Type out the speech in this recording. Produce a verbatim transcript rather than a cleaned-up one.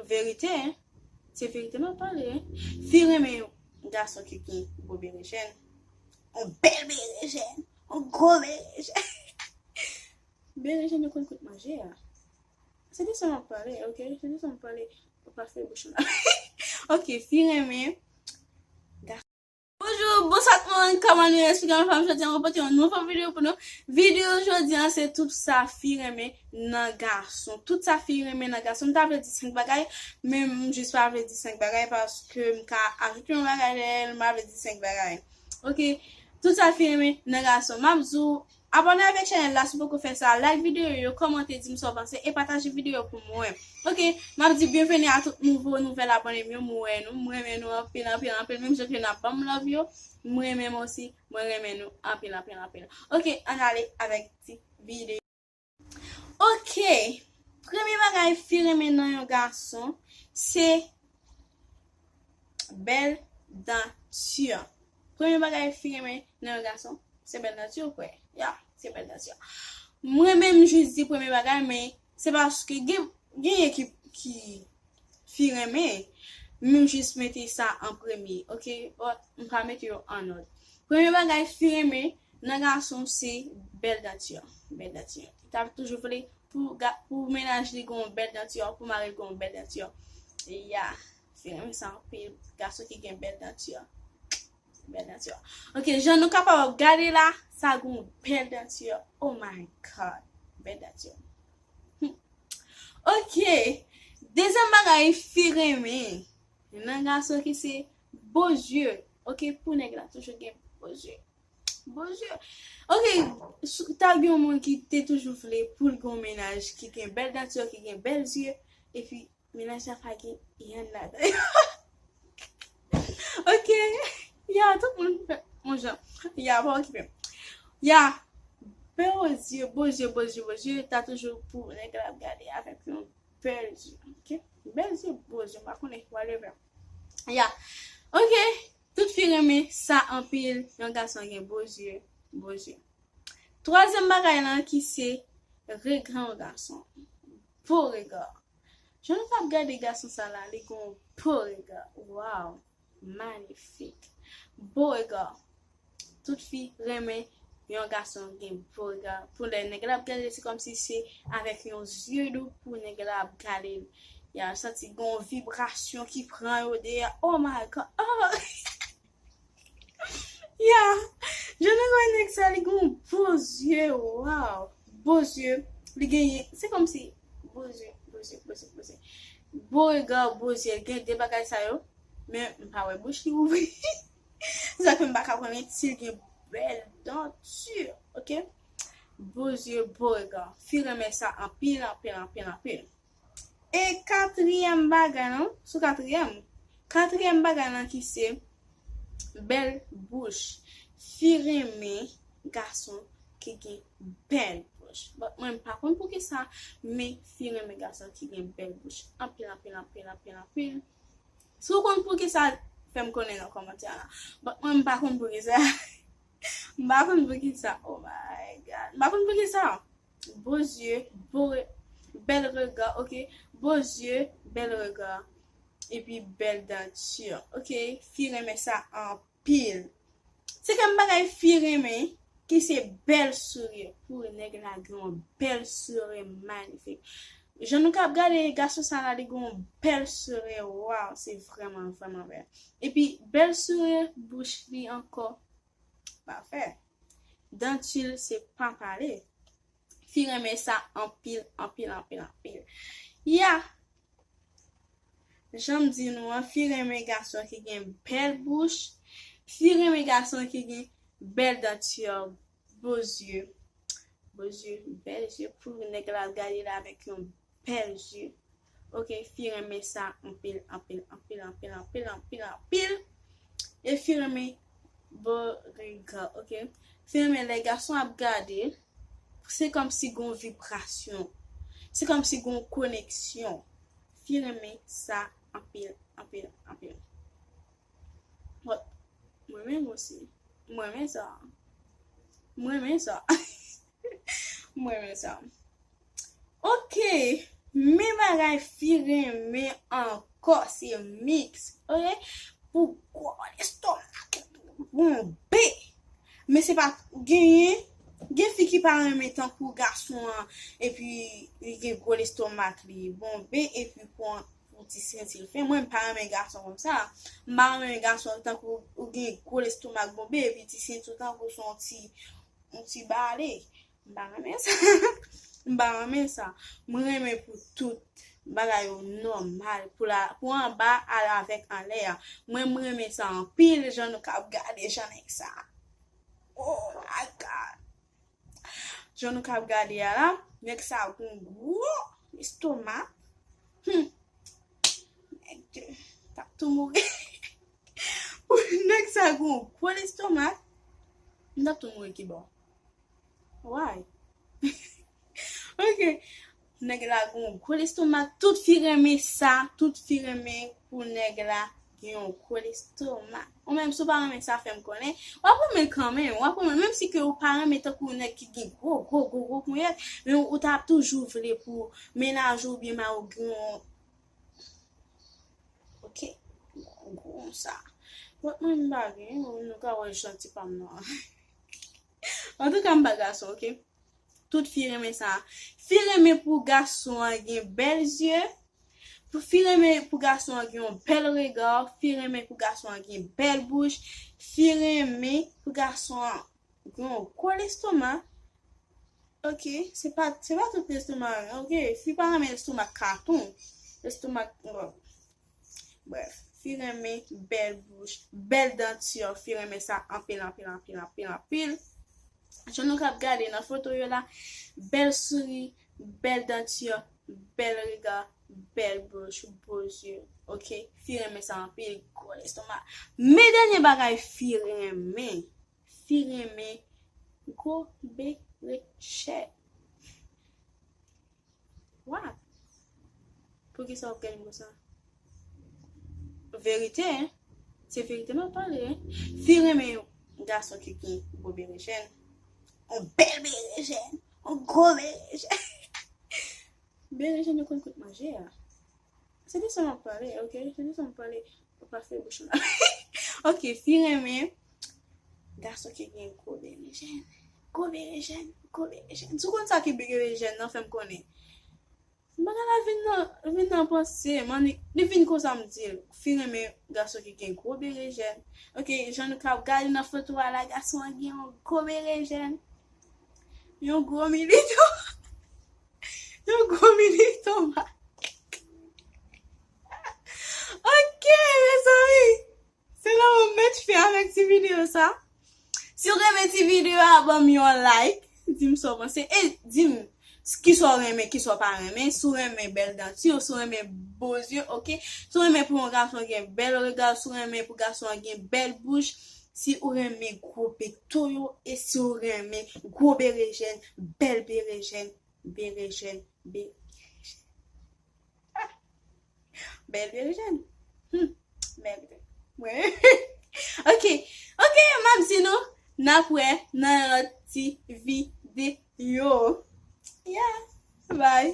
Verite, se verite m ap pale. Fi renmen yon gason ki gen gwo berejèn. Yon bèl berejèn. Yon gwo berejèn. Berejèn yo konn kout manje a. Se de sa m ap pale, ok? Se de sa m ap pale. Ou pa fè bouch ou la. Ok, fi renmen. Bonjou, bonswa tout moun, kòman nou ye? Esplike mwen fanm jodi an, mwen pote yon nouvo videyo pou nou. Videyo jodi an, se tout sa fi renmen nan gason. Tout sa fi renmen nan gason. M ta vle di senk bagay, men m jis pa vle di senk bagay paske m ka ajoute yon bagay dèyè l, m pa vle di senk bagay. Ok, tout sa fi renmen nan gason. M ap di w, abòne avèk chanèl la si w poko fè sa, like videyo yo, kòmante, di m sa w panse e pataje videyo pou mwen. Ok, m ap di byenveni a tout nouvo, nouvèl abòne m yo, m wè nou, m renmen nou anpil, anpil, anpil, menm jan ke n ap ban m love yo, m renmen m osi, mwen renmen nou anpil, anpil, anpil. Ok, ann ale avèk ti videyo. Ok, premye bagay fi renmen nan yon gason, se bèl danti. Premye bagay fi renmen nan yon gason, se bèl danti, ou kwè? Ya, se bèl danti. Mwen menm, m jis di premye bagay, men se paske gen, genyen ki, ki fi renmen, men m jis mete sa an premye, ok? But m pa mete yo an òd. Premye bagay fi renmen nan gason se bèl danti. Bèl danti. Li ta toujou vle pou, ga- pou mennaj li gen yon bèl danti, pou mari l gen yon bèl danti. Ya, fi renmen sa anpil. Gason ki gen bèl danti. Bèl danti. Ok, jan nou kapab ap gade la, sa gen yon bèl danti. Oh my God. Bèl danti. Hmm. Ok. Dezyèm bagay fi renmen nan gason ki se bo zye. Ok, pou nèg la toujou gen bo zye. Bo zye. Ok, si ta gen yon moun ki te toujou vle pou l gen yon mennaj ki gen bèl danti, ki gen bèl zye, epi mennaj la pa gen yonn ladan yo. Ok. Ya, tout moun fè yon jan. Ya, pa okipe m. Ya, bo zye, bo zye, bo zye, bo zye, ta toujou pou nèg la ap gade avèk yon bèl zye. Ok? Bèl zye, bo zye, m pa konnen, whatever. Ya. Ok. Tout fi renmen sa anpil, yon gason gen bo zye, bo zye. Twazyèm bagay lan ki se rega yon gason. Bo rega. Jan nou t ap gade gason sa la, li gen yon bo rega. Wow, manifik. Bo rega. Tout fi renmen yon gason gen bo rega. Pou lè nèg la ap gade, se kòmsi se avèk yon zye dou pou nèg la ap gade l. Y a santi gen yon vibrasyon ki pran yo deyò. Oh my God. Oh. Ya, jan nou wè nèg sa, li gen yon bo zye, wow. Bo zye, li genyen, se kòmsi, bo zye, bo zye, bo zye, bo zye. Bo rega, bo zye, gen de bagay sa yo, men m pa wè bouch li ouvri. Sa fè m pa ka konnen si l gen bèl danti, ok? Bo zye, bo rega. Fi renmen sa anpil, anpil, anpil, anpil. E katriyèm bagay lan, sou katriyèm, katriyèm bagay lan ki se bèl bouch. Fi renmen gason ki gen bèl bouch. Bon, mwen m pa konn poukisa, men fi renmen gason ki gen bèl bouch. Anpil, anpil, anpil, anpil, anpil. Si w konn poukisa, fè m konnen nan kòmantè la. Bon, mwen m pa konn poukisa. M pa konn poukisa. Oh my God. M pa konn poukisa. Bo zye, bo re- bèl rega, ok? Bo zye, bèl rega. Epi bèl danti, ok? Fi renmen sa anpil. Senkyèm bagay fi renmen, ki se bèl souri. Pou nèg la gen yon bèl souri manifik. Jan nou ka ap gade gason sa la, li gen yon bèl souri. Wow, se vrèman, vrèman bèl. Epi bèl souri bouch li ankò. Pafè. Danti l se pa pale. Fi renmen sa anpil, anpil, anpil, anpil. Ya. Jan m di nou an, fi renmen gason ki gen bèl bouch. Fi renmen gason ki gen bèl danti, bo zye. Bo zye, bèl zye pou nèg la ap gade l avèk yon bèl zye. Ok, fi renmen sa anpil, anpil, anpil, anpil, anpil, anpil, anpil. E fi renmen bo rega, ok? Fi renmen lè gason ap gade l, se kòmsi gon vibrasyon. Se kòmsi gon koneksyon. Fi renmen sa anpil, anpil, anpil. Bon, mwen menm osi. Mwen renmen sa. Mwen renmen sa. Mwen renmen sa. Ok. Men bagay fi renmen ankò, se miks, ok? Pou gwo lestomak, bonbe. Men se pa genyen, gen fi ki pa renmen tankou gason an, epi li gen gwo lestomak li, bonbe, epi pou, pou ti senti l fen. Mwen, m pa renmen gason konsa. M pa renmen gason tankou ou gen gwo lestomak bonbe, epi ti senti w tankou se yon ti, yon ti bale. M pa renmen sa. M pa renmen sa. Mwen renmen pou tout bagay yo nòmal. Pou la, pou anba al avèk anlè a. Mwen, mwen renmen sa anpil, jan nou k ap gade, jan nèg sa. Oh my God. Jan nou k ap gade a la, nèg sa gon gwo lestomak. Hmm. Nèg de, t ap tou mouri. Nèg sa gon gwo lestomak. M t ap tou mouri kibò. Why? Ok. Nèg la gon gwo lestomak. Tout fi renmen sa. Tout fi renmen pou nèg la gen yon gwo lestomak. Ou menm, si w pa renmen sa, fè m konnen. W ap renmen l kanmenm. W ap renmen l. Menm si ke ou pa renmen tankou yon nèg ki gen gwo, gwo, gwo, gwo ponyèt, men ou t ap toujou vle pou mennaj ou oubyen mari w gen yon. Ok. Gwo sa. Bon, mwen, m pa gen, nou ka wè janti pa m nan. Antouka, m pa gason, ok? Tout fi renmen sa. Fi renmen pou gason an gen bèl zye. Pou fi renmen pou gason an gen yon bèl rega. Fi renmen pou gason an gen bèl bouch. Fi renmen pou gason an gen yon gwo lestomak. Ok, se pa, se pa tout lestomak, ok? Fi pa renmen lestomak katon. Lestomak, bon. Brèf, fi renmen bèl bouch, bèl danti, fi renmen sa anpil, anpil, anpil, anpil, anpil. Jan nou k ap gade nan foto yo la, bèl souri, bèl danti, bèl rega, bèl bouch, bo zye. Ok, fi renmen sa anpil, gwo lestomak. Men dènye bagay fi renmen, fi renmen gwo berejèn. Wa. Poukisa w ap gade m konsa? Verite, hein? Se verite m ap pale, hein? Fi renmen gason ki gen gwo berejèn. Yon bèl berejèn. Yon gwo berejèn. Berejèn yo konn kout manje a. Se de sa m ap pale, ok? Se de sa m ap pale. Ou pa fè bouch mwen. Ok, fi renmen gason ki gen gwo berejèn. Gwo berejèn, gwo berejèn. Si w konn sa ki berejèn nan, fè m konnen. Bagay la vin nan, vin nan panse m, annik, li vin konsa m di l. Fi renmen gason ki gen gwo berejèn. Ok, jan nou ka gade nan foto a la, gason an gen yon gwo berejèn. Yon gwo militon. Yon gwo militon. Ok, mezanmi. Se la mwen met fen avèk ti videyo sa. Si w renmen ti videyo a, ban m yon like. Di m sa w panse. E di m kisa w renmen, kisa w pa renmen. Si w renmen bèl danti, si w renmen bo zye, ok. Si w renmen pou yon gason gen bèl rega, si w renmen pou gason an gen bèl bouch, si w renmen gwo pekto yo, e si w renmen gwo berejèn, bèl berejèn, berejèn, berejèn. Bèl berejèn. Hmm. Mèg. Mwen. Ok. Ok, m ap di nou, n ap wè nan yon lòt ti videyo. Yeah. Bye.